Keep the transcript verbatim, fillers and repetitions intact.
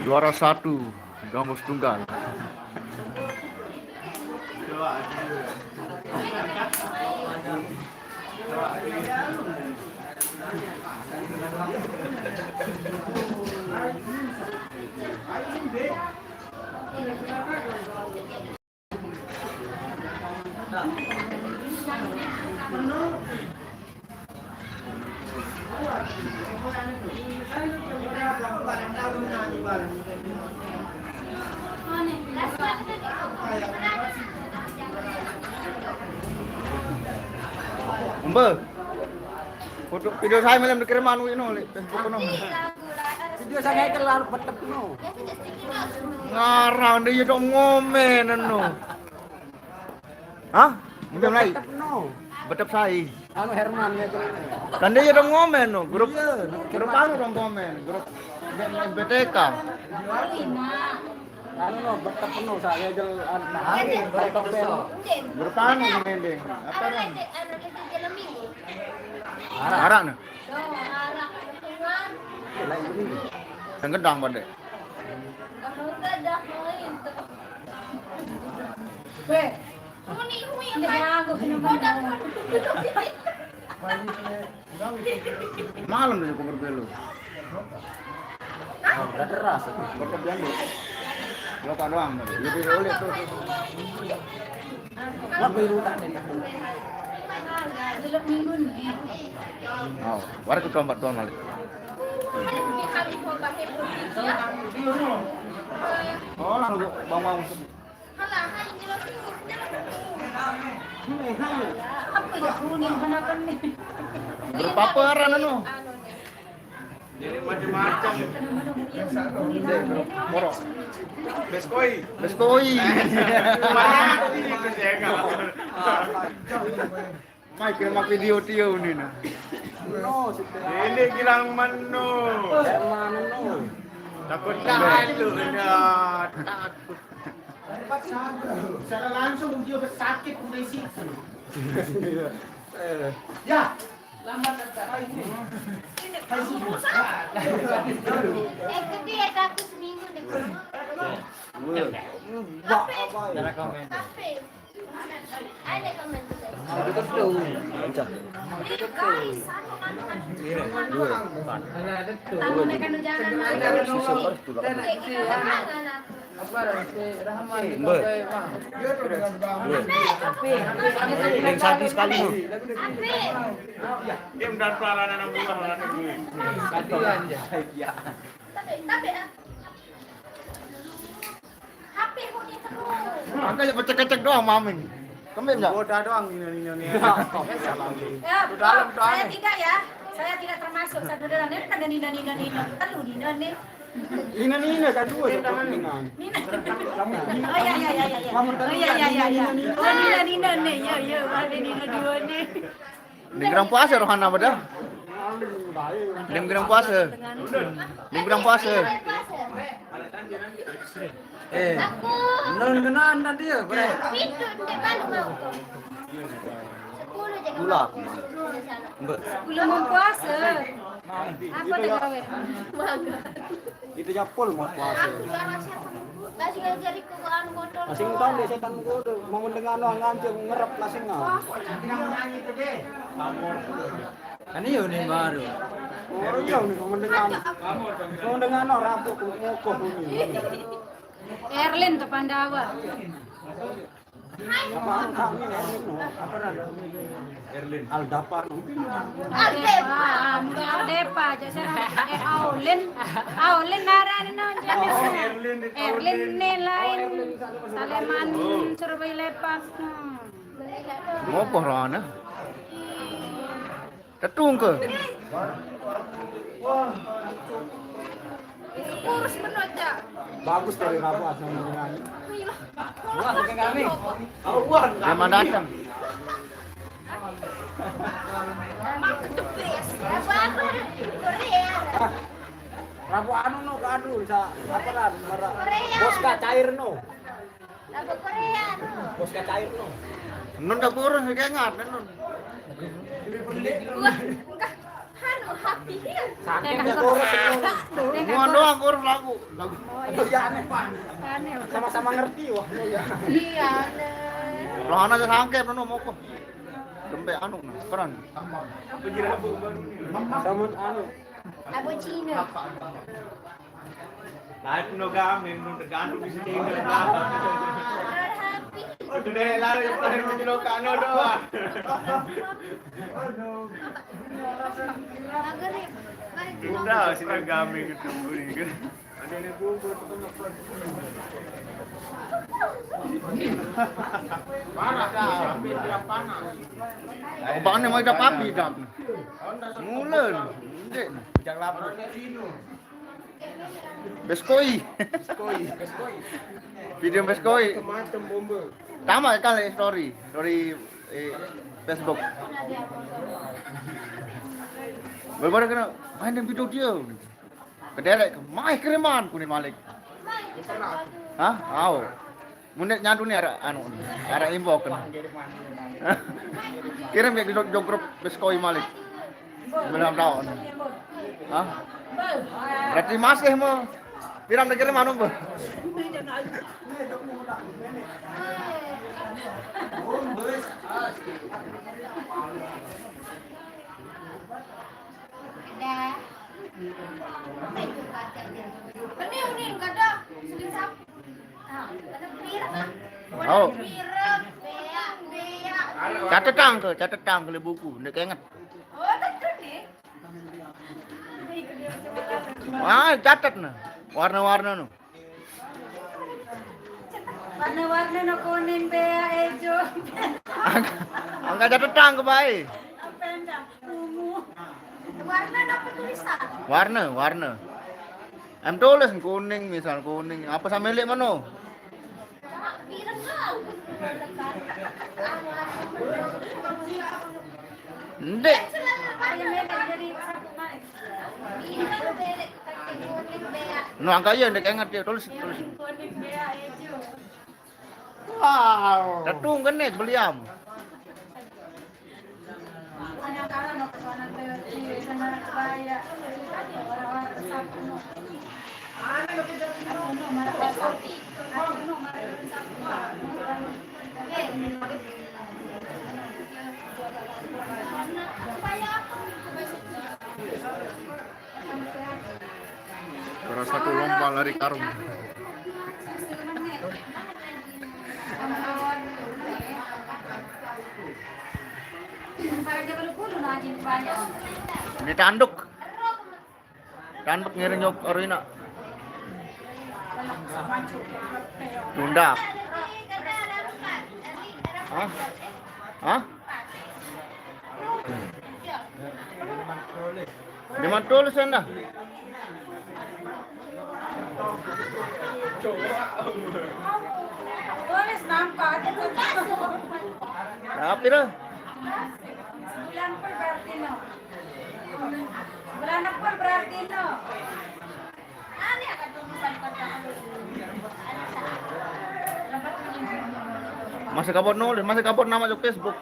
Juara satu, Gambus Tunggal. Mbak, foto video saya malam dikirim anu ini oleh Facebook no. Video saya itu lalu betek no. Ngarang dia dong ngomen no. Hah? Minta mulai. Betek no. Betek saya. Anu Herman ya itu. Kan dia dong ngomen no. Grup, iya, grup anu dong ngomen. Grup B T K. Anu no, betek no saya jeng hari betek no. Grup anu ngomen deh. Apa dong? Arak no. Yang gendang pada. Malam dari kubur belu. Oh, udah deras. Berkebian lu. Lo tak doang. Lebih oleh tuh. Lebih lu tak ada. Oh, baru kita empat tuan balik. Oh, lalu bang bang. Berpaparan anu. Jadi macam-macam. Moro. Beskoi. Beskoi. Banyak ini, Mas, ya, enggak? Mai kena video Tio ini nah. Ini girang mano. Mano. Takut tak lu dah. Takut. Secara langsung dia bersakit mulai situ. Ya. Lambat datang. Eh, gede ya, satu seminggu deh. Wah, apa ya? Cara komen. Yang satu sekali no. Dia udah pelaran anak buah, anak buah. Kasihan ya. Tapi, tapi, ah. Makanya kecek-kecek doang, Maming. Kemben ya? Goda doang, Nino, Nino, Nino. Ya, dalam, saya tidak ya. Saya tidak termasuk satu dalam. Ini kan ada Nino, Nino, Nino. Telu Nino nih. Nino, Nino, kan dua ya, Nino. Nino. Oh, iya, iya, iya, iya, iya. Oh, iya, iya, iya, iya. Oh, Nino, Nino nih. Iya, iya, ada Nino dua nih. Di gerang puasa rohana pada. Di gerang puasa. Di gerang puasa. Eh, non kenaan tadi ya, bre. Itu dia baru mau. Sepuluh jadi. Gula. Mbak. Belum mau puasa. Apa dia gawe? Magang. Itu ya full mau puasa. Aku sekarang setan. Masih ngajarin ke anu motor. Masih tahu deh setan kudu mau mendengar no ngancem ngerep masing. Kan iya nih baru. Oh iya nih mau mendengar. Mau mendengar no rapuh kukuh ini. Erlin tuh Pandawa. Apa, apa, apa, apa, Erlin. Aldapan. Aldepa, Aldepa, aja saya. Eh, Aulin. Aulin ngaran no, jadi. Erlin ne lain. Saleman, Surabaya Lepas. Hmm. Ngopo rohana? Tetung ke? Kurus bener, Cak. Bagus dari rabu asal mengenai. Wah, bukan kami. Belum datang. Rabu anu no kadu sa apa kan? Bos ka cair no. Lagu Korea tuh. Bos ka cair no. Nun tak kurus kayak ngat nun. Wah, enggak. Hanu Sakit ya, kurus semua. Muan doang kurus lagu. Lagu. Aduh, ya aneh, Pak. Sama-sama ngerti, wah. Iya, aneh. Lah, ana sangkep, no, mau kok. Dempek anu, nah, keren. Sama anu. Abon Cina. Lahat no gamit, no tergantung di sini. Udah deh, lari, lari, menyelok ano doang. Udah, sini gamit gitu. Parah dah, hampir tiap panas. Ombaknya mau hidup api, dam. Mulen, ndek. Bujang laput. Beskoi. Beskoi. Video beskoi. Macam bomba. Tama kali story, story, eh, Facebook. Baru-baru kena main dalam video dia. Kederek, mai kiriman kuni malik. Hah? Au. Mun dek nyatu ni arah anu ni. Arah imbok kena. Kirim ke jog, jog grup beskoi malik. Belum tahu ni. Hah? Berarti masih mau. Piram dek kirim anu, Mbah? Ada. Ini, ini, kada. Sudah sap-, ah, kada pirang, ah. Oh. Pirang, beak, beak. Catetang ke, catetang ke buku, ndak inget. Oh, betul nih. Ah, catet nah. Warna-warna no. Warna-warna no, kuning, beak, ijo. Angka, angka catetang ke bae. Apa enggak? Ungu. Warna apa tulisan? Warna, warna. Em tulis kuning, misal kuning. Apa sama milik mano? Pirang dong. Ndek. Kan selalu pada jadi satu, Mai. Ini kan beda. No, angka iya, ndek inget ya, tulis, tulis. Wow. Tetung kene beliam. Salah satu lomba lari karung. Ini tanduk. Tanduk ngiring nyok arina. Tunda. Hah? Hah? Di mana tulis anda? Tulis nampak. Tapi dah. Sembilan puluh berarti no. Sembilan puluh berarti no. Masih kabut nulis, masih kabut nama di Facebook.